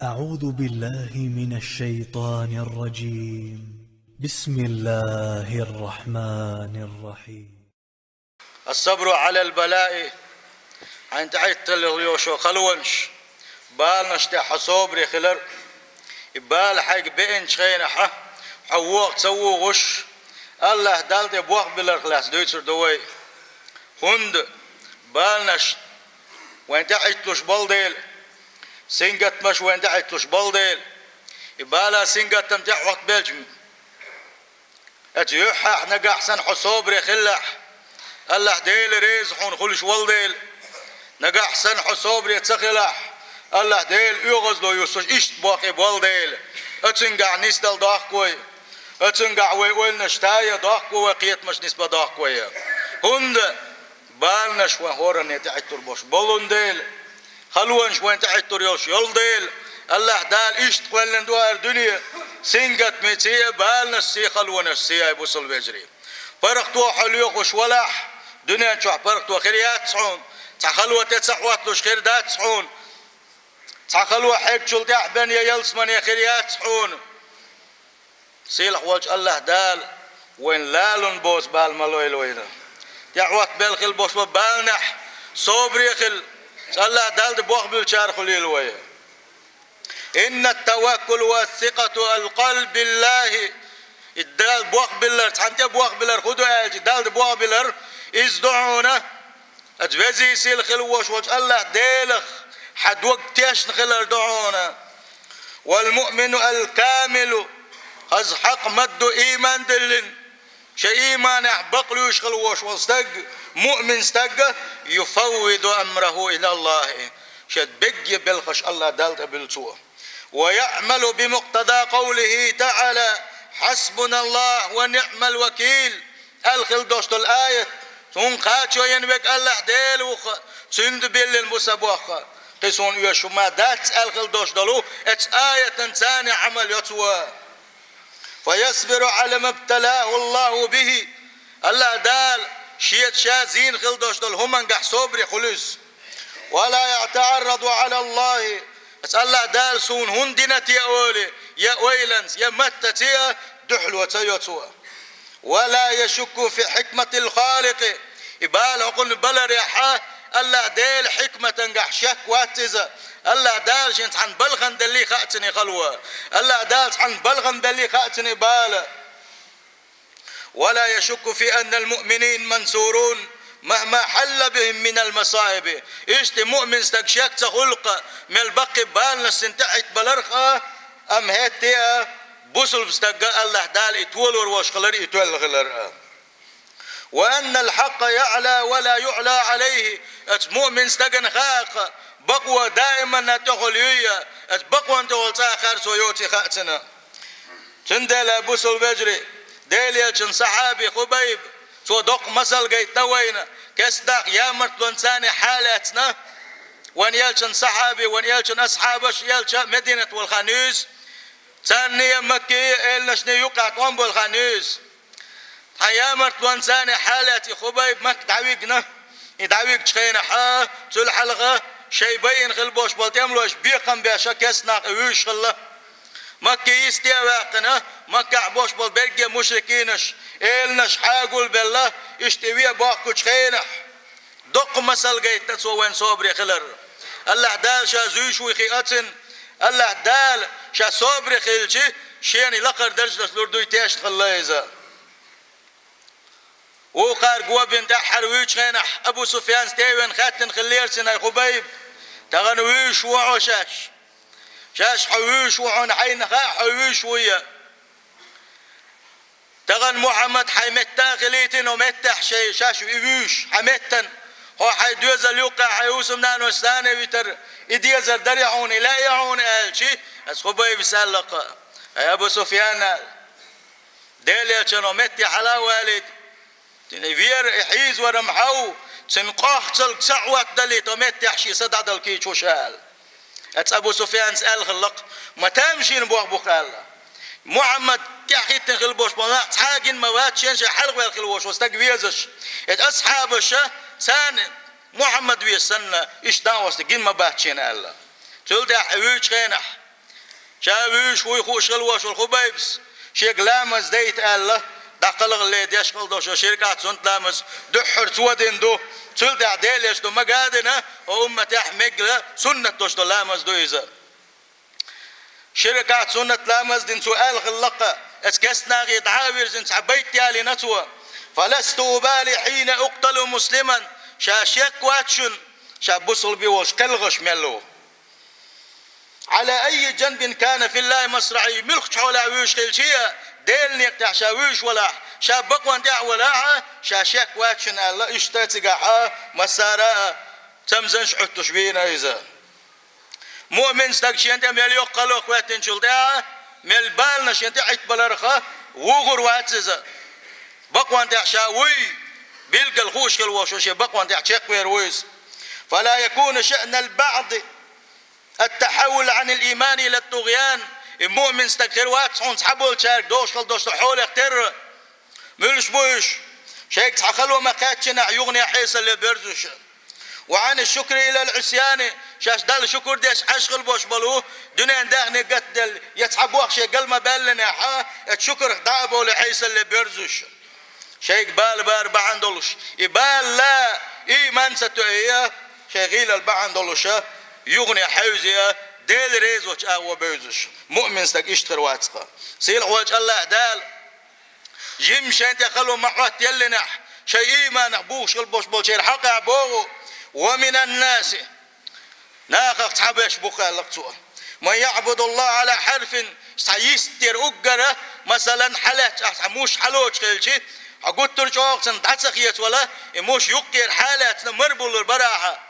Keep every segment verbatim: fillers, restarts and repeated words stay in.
أعوذ بالله من الشيطان الرجيم. بسم الله الرحمن الرحيم. الصبر على البلاء. Хьайна тӀехьийталла йолу халонаш, баланаш тӀехь хьо собаре хилар. И бала хьайга беанчу хенахь хьо вогӀу ца вогӀуш, АллахӀ Далла тӀе болх билларх лаьцна дуьйцур ду вай. ХӀунда баланаш вайна тӀехьийталуш болу дела, сингаттамаш вайна тӀехьийталуш болу дела, и бала, сингаттам тӀехь хӀоттабелча, оцу юьххьехь нагахь санна хьо собаре хилалахь, АллахӀ Дела реза хьуна хуьлуш волу дела, нагахь санна хьо собаре ца хилахь, АллахӀ Дела оьгӀазло юссуш иштта боккхий болу дела, оцуьнгахь нисдала дохку вай, оцуьнгахь вай ойланаш тая дохку вай, кхетамаш нисба дохку вай. ХӀунда баланаш вайн хӀоранна тӀехьийтур болуш болун дела, халонаш вайн тӀехьийтур йолуш йолу дела, АллахӀ Дала иштта кхоьллина ду хӀара дуьне, сингаттамций а, баланашций а, халонашций а, ай бусалба вежарий. ПаргӀато хьо лоьхуш валахь, дуьнен чохь паргӀато хир яц хьуна, цхьа хало тӀе ца хӀотталуш хир дац хьуна, цхьа хало хьегначул тӀаьхьа бен я ялсамане хир яц хьуна. Сийлахь волчу АллахӀ Дала вайна лалун боцу бала ма лойла вайна. ТӀехӀоттабелла хила болуш болу баланехь собаре хила, АллахӀ Далла тӀе болх буьллучарах хуьлийла вай. إن التوكل والثقة القلب بالله. И Далла болх биллар, цхьанна тӀе болх биллар хӀун ду аьлча, Далла тӀе болх биллар, иза ду хьуна оцу везий сийлахь хила волуш волчу АллахӀ Делах хьан дог тешна хилар ду хьуна. والمؤمن الكامل, хаза хьакъ ма-дду ийман диллина, шен ийманехь бакълуьйш хила волуш волу стаг, муъмин стаг, يفوض أمره إلى الله, шен бегге белхаш АллахӀ Далла тӀе буьллу цо. ويعمل بمقتضى قوله تعالى: حسبنا الله ونعم الوكيل. Аьлла хила долуш долу аят: «Суна кхачо йина верг АллахӀ Дела ву-кх, цуьнга биллина бу сан бохк, кхин суна оьшуш хӀума дац», аьлла хила долуш долу оцу аятан царна Ӏамал йо цо. فيصبر على ما ابتلاه الله به. АллахӀ Дала шеца ша зийна хила долуш долу хӀумангахь собаре хуьлу иза. ولا يتعرض على الله. Аса АллахӀ Дала суна хӀунда дина те олий, я ойланца, я маттаца а дуьхьало ца йо цо. ولا يشك في حكمة الخالق. И бала хӀокхунна баларехь а, АллахӀ Делан хьикматангахь шек вац иза. АллахӀ Дала шен цхьана балхана деллий хаьа цуьнан и хало. АллахӀ Дала цхьана балхана деллий хаьа цуьнан и бала. ولا يشك في أن المؤمنين منصورون مهما حل بهم من المصائب. Иштта муъмин стаг шек ца хуьлу-кх, мел баккхий баланаш цунна тӀехӀиттабаларх а, амма хӀетте а бусалба стаг а АллахӀ Дала и толор волуш хилар, и тоьлла хилар а. وأن الحق يعلى ولا يعلى عليه. Оцу муъмин стагана хаьа-кх, бакъо даиманна тӀехула юй а, оцу бакъонан тӀехула цкъа а харцо йоций хаьа цунна. Цундела, бусалба вежарий, Делан Элчанан сахьаби Хубайб, цо доккха масал гайтина вайна, кестта нах ямартлонца царна хьалаэцна, вайн Элчанан сахьаби, вайн Элчанан асхьабаш Элча Мединат волу хан юьйзу, царний а, Маккий а эланашний юккъехь тӀом болу хан юьйзу. Цхьа ямартлонца царна хьалаэцна и Хубайб Макка дӀавигна. И дӀавигчу хенахь а, цул хьалха шайн байина хила болуш болу тӀемалойш бекхам беш а, кестта нах и вуьйш хилла. Макка йисте а ваьккхина, Маккахь болуш болу берриге мушрикинаш, эланаш хьагулбелла, иштта и вен бохкучу хенахь, доккха масал гайтина цо вайн собаре хилар. АллахӀ Дала ша зуьйш вуй хиъна цунна, АллахӀ Дала ша собаре хилча, шена и лакхара даржаш лур дуй тешна хилла иза. Вукхара го бина тӀаьххьара вуьйчу хенахь, Абу Суфьяна тӀе а веана хаьттина хиллера цуьнга: «Ай Хубайб, тахана вуьйш ву хьо шаьш? Шаьш хьо вуьйш ву, хьуна хьайна хаьа хьо вуьйш вуй а? Тахана Мухьаммад хьайн метта а хилийтина, хӀокху меттехь шайн шаьш и вуьйш, хьан меттана, хьо хьайн доьзал юккъехь хьайн хӀусамнанойш цхьаьна а витар, и дезар дарий хьуна, и лаьий хьуна?» аьлча, аса Хубайбас аьлла-кх: «Ай Абу Суфьян, — аьлла, — Делан Элчано метте хьала а валийта, вера и хьийзавар-м хьо ву, цуьнан къохцалг ца Ӏоттадалийта, хӀокху меттехь шен са дӀадала кийча ву ша», — аьлла. Аса Абу Суфьянас аьлла хилла-кх: «Ма тамашийна болх бу-кх», — аьлла. «Мухьаммад тӀаьхьахӀиттина хила болуш болу нах цхьа а гина ма вац шена, шайн хьалхаваьлла хила волуш волу стаг везаш. Эта асхьабаша царна Мухьаммад веза санна, иштта дӀа а васта гина ма бац шена», — аьлла. Цул тӀаьхьа и вуьйчу хенахь, Ша вуьйш вуй хууш хила волуш волу Хубайбс, шега ламаз дайта аьлла, дӀакхалхале деш хила долуш ши ракаӀат суннат ламаз дуьххьара цо дина ду, цул тӀаьхьа Делан Элчано ма гадина, хӀокху умматехь мегла суннат долуш долу ламаз ду иза. Ши ракаӀат суннат ламаз дина цо аьлла хилла-кх, эцу кестнахе дӀа а вирзина цхьа байт ялийна цо: «Фаласту убали хьийна укъталу муслиман», ша шек вац шуна, ша бусулба волуш кхелхаш мел ву. «Ӏала аййи жанбин кана филлахи масраӀи», муьлххачу хьолехь вуьйш хилча а, Делан некъа тӀехь ша вуьйш валахь, ша бакъонан тӀехь а валахь, ша шек вац шуна аьлла, иштта цигахь а массара а цамзанаш Ӏуьттуш вийна иза. Муъмин стаг шен тӀе мел йоккха хало хӀоьттинчул тӀаьхьа, мел баланаш шен тӀе Ӏиттабаларх вухур вац иза. Бакъонан тӀехь ша вуй, билггал хууш хила волуш шен бакъонан тӀехь чекхвер ву иза. «Фала якуну шаънал баъди ат-тахьаввул Ӏанил иймани ила ат-тугъян». И муъмин стаг хир вац хьуна цхьаболчаьрга догӀуш хила долуш долу хьолех терра. Муьлш бу уьш? Шайга цхьа хало ма-кхаьччинехь, юханехь хьесалле берзуш. «Ва Ӏани шукри илал Ӏисяни», шаьш Далла шукур деш Ӏаш хила бош болу, дуьненан даьхни гатделла, я цхьа боху шен гал ма-баьллинехь, я шукурх дӀа а бовлий хьесалле берзуш. Шайга бала бара бахьана долуш, и бала ийман ца тоье, шайн гӀийлал бахьана долуша, юханехь хьевзия, Дела реза волчу агӀо бевзаш. Муъмин стаг иштта хир вац-кха. Сийлахь волчу АллахӀ Дала жимма шайн тӀе хало ма-Ӏоттаеллинехь, шайн ийманах бухуш хила бош болчеран хьакъехь боху: «Ва минан наси», нахах цхьаберш бу аьлла-кх цо, «ман яӀбудуллахӀа Ӏала хьарфин», цхьа йистера уггара, масалан, хьалаьцча ахь цхьа муш хьалоцуш хилча, хьо гуттар а чӀогӀа цунна дӀа ца хецавала, и муш юккъера хьалаьцна мара буллур бара ахьа.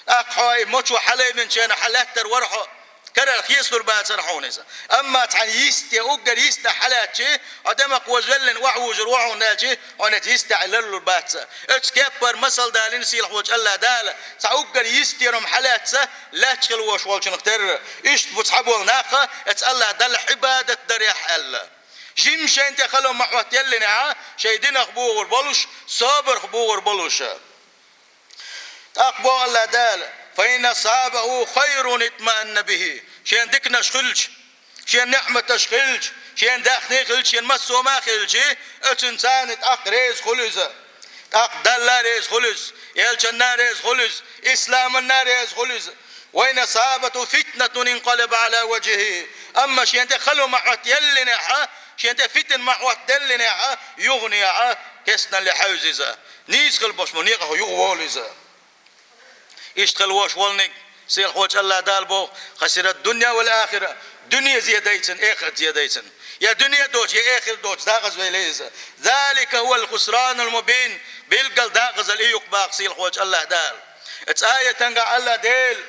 ТӀаккха хьо и мочо хьалайбинчу хенахь хьан лаьттар вара хьо, карара хецалур бацара хьуна иза. Амма цхьана йисте, уггар йистехь хьалаьцчи, хьо тӀе ма-кхоззавеллина охьавужур ву хьуна аьлчи, хьуна иза йистехь ларлур бац. Оцу кеппара масал далийна сийлахь волчу АллахӀ Дала, цхьа уггар йистерам хьалаьцна, лаьтташ хила вош волчунах терра. Иштта бу цхьаболу нах, оцу АллахӀ Далла Ӏибадат дарехь аьлла. Жимма шайна тӀе хало ма-Ӏоттаеллинехь, шайн динах богӀур болуш, собарх богӀур болуша. ТӀаккха боху АллахӀ Дала: «Фа ин асабаху хайрун итмаанна бихи». Шен диканаш хилча, шен неӀматаш хилча, шен даьхни хилча, шен массо а ма хилчи, оцунна царна тӀаккха реза хуьлу иза. ТӀаккха Далла а реза хуьлу иза, элчанна а реза хуьлу иза, исламанна а реза хуьлу иза. «Ва ин асабатху фитнатун инкъалаба Ӏала важхихи». Амма шен тӀе хало ма-Ӏоттаеллинехь, шен тӀе фитна ма-Ӏоттаделлинехь, юханехь кестналле хьевза иза. Нийса хила бош бу некъах юхаволу иза. Иштта хила вош волниг, сийлахь волчу АллахӀ Дала боху: «Хасира дунья вал ахира», дуьне зе дайцина, эхарт зе дайцина. Я дуьне доцу, я эхарт доцу дакъазвелла иза. «Залика хувал хусранул мубин», билггал дакъазалла и ю-кх боху сийлахь волчу АллахӀ Дала. Оцу аятангахь АллахӀ Дела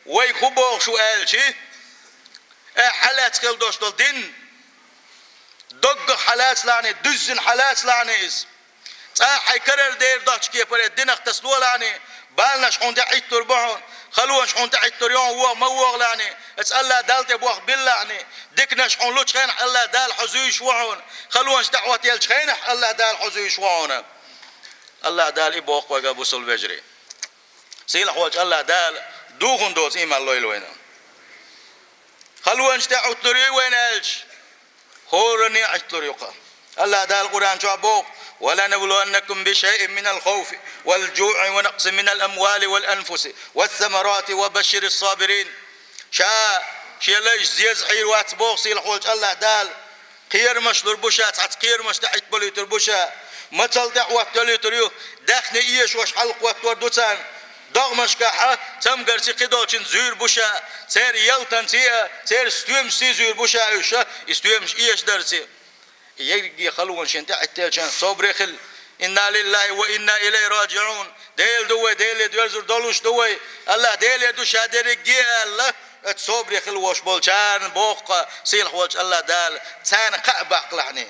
вайга хӀун бохуш ву аьлчи, э, хьалаьцна хила дош долу дин, доггах хьалаьцлахьний, дуьззина хьалаьцлахьний иза. Цкъа а хьайн карара дер доцчу кепара динах тасалолахьний, баланаш хьуна тӀе Ӏиттур бу хьуна, халонаш хьуна тӀе Ӏиттур ю хьуна, вогӀу ма вогӀалахьний, оцу АллахӀ Далла тӀе боху биллахьний, диканаш хьуна лучу хенахь АллахӀ Дала хьо зуьйш ву хьуна, халонаш тӀе Ӏоттаеллачу хенахь АллахӀ Дала хьо зуьйш ву хьуна. АллахӀ Дала и боху вайга, бусалба вежарий. Сийлахь волчу АллахӀ Дала духун доцу ийман лойла вайна. Халонаш тӀе Ӏуттур ю вайна аьлча, хӀоранне а Ӏиттур ю-кха. АллахӀ Дала Къуръан чохь боху: «Ва ланаблуаннакум би шайъин минал хавфи вал жуӀи ва накъсин минал амвали вал анфуси вас самарати ва башширис сабирин». Ша шен лайш зеза хьийр вац боху сийлахь волчу АллахӀ Дала. Кхерамаш лур бу ша, цхьацца кхерамаш тӀе Ӏиттабалуьйтур бу ша. Мацалла тӀе а хӀотталуьйтур ю, даьхни эшош хьалакхоттор ду царна. ДогӀмашкахьа цамгарций кхидолчун зуьйр бу ша, церан ялтанций а, церан стоьмашций зуьйр бу ша уьш, и стоьмаш эшдарций. Ерриге халонаш шен тӀе Ӏиттелчарна собаре хила. Инна лиллахи ва инна илайхи раджиун. Дела ду вай, Деле доьрзур долуш ду вай. АллахӀ Деле ду ша дерриге аьлла, оцу собаре хила вош болчарна боху-кха сийлахь волчу АллахӀ Дала, царна кхаъ баккхалахьний.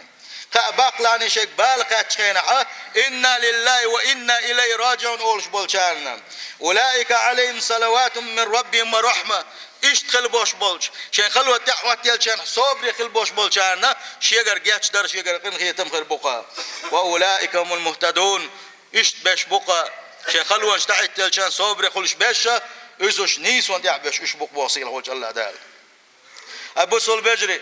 Кхаъ баккхалахьний шайга бала кхаьччу хенахьа, «Инна лиллахи ва инна илайхи раджиун» олуш болчарна. «Улаика Ӏалайхим салаватун мин раббихим ва рахьма». Иштта хила бош болчу, шайн хало тӀе Ӏоттаеллачарна собаре хила бош болчарна шегара гечдар, шегара къинхетам хир бу-кха. «Ва улаика хумул мухтадун». Иштта беш бу-кха, шайн халонаш тӀе Ӏиттелчарна собаре хуьлуш беша, уьш нийсонан тӀехь беш уьш бу-кха боху сийлахь волчу АллахӀ Дала. Ай, бусалба вежарий,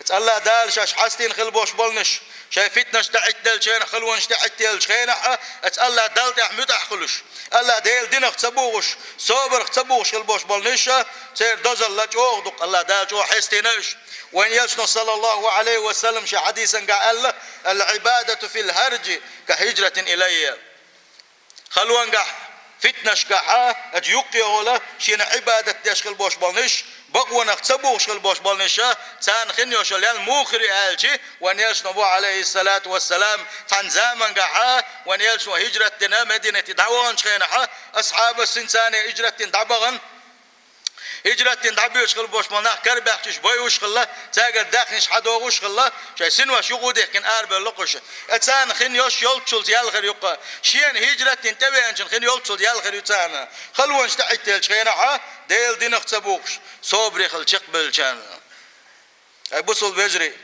АллахӀ Дала шаьш хьастийна хила болуш болнаш, шайн фитнаш тӀехӀиттаделлачу хенахь, халонаш тӀехӀиттаделлачу хенахь а, АллахӀ Далла тӀехь муьтӀахь хуьлуш, АллахӀ Делан динах ца бухуш, собарх ца бухуш хила болуш болнаш а, церан дозалла чӀогӀа дукха, АллахӀ Дала чӀогӀа хьестийна уьш. Вайн Элчано, саллаллахӀу Ӏалайхи ва саллам, шен хьадисангахь аьлла: «Ал-Ӏибадату фил-хьаржи ка-хьижратин илаййа». Халонгахь, фитнашкахь а, ачу юккъехула шена Ӏибадат деш хила болуш болнаш, бакъонах ца бухуш хила болуш болнаш а, царна хин йолуш йолу ял муха хир ю аьлча, вайн Элчано боху, Ӏалайхиссалату вассалам, цхьана замангахь а, вайн Элчано хьижрат дина Мединате дӀаваханчу хенахь а, асхьабаш синцарна хьижрат дина дӀабахана, хьижрат дина дӀабоьдуш хила болуш болу нах карабаьхча уьш бойуш хилла, цаьргара даьхнаш хьадогӀуш хилла, шайн синош юкъа дихкина арабевлла кхуьш. Э, царна хин йолуш йолччулц ял хир ю-кх, шена хьижрат дина тӀевеанчун хин йолччулц ял хир ю царна. Халонаш тӀехӀиттаделлачу хенахь а, Делан динах ца бухуш, собаре хила чекхбевллачарна. Ай, бусалба вежарий,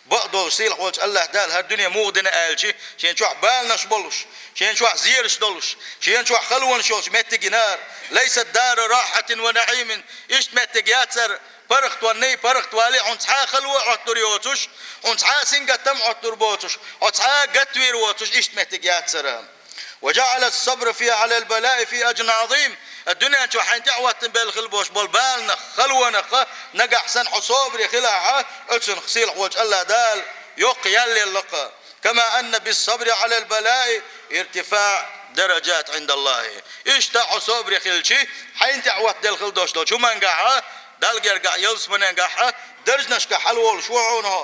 бакъдолуш сийлахь волчу АллахӀ Дала хӀара дуьне муха дина аьлча, шен чохь баланаш болуш, шен чохь зераш долуш, шен чохь халонаш йолчу меттиг йинера. «Лайсад дару рахьатин ва наӀимин». Иштта меттиг яцара, паргӀатонний, паргӀатвалий, хьуна цхьа а хало а Ӏоттур йоцуш, хьуна цхьа а сингаттам а Ӏоттур боцуш, хьо цхьа а гатвийр воцуш, иштта меттиг яцара. «Ва жаӀала ас-сабра фи Ӏалал балаи фи ажрин Ӏазим». Дуьнен чохь хьайна тӀехӀоттина белла хила болуш болу баланах, халонах, нагахь санна хьо собаре хилахь, оцунах сийлахь волчу АллахӀ Дала йоккха ял елла-кх. «Кама анна бис-сабри Ӏалал балаи иртифаӀ даражат ӀиндаллахӀи». Иштта хьо собаре хилча, хьайна тӀехӀоттаделла хила долуш долчу хӀумангахь, Далла гергахь, ялсаманенгахь, даржанашкахь хьалаволуш ву хьуна хьо.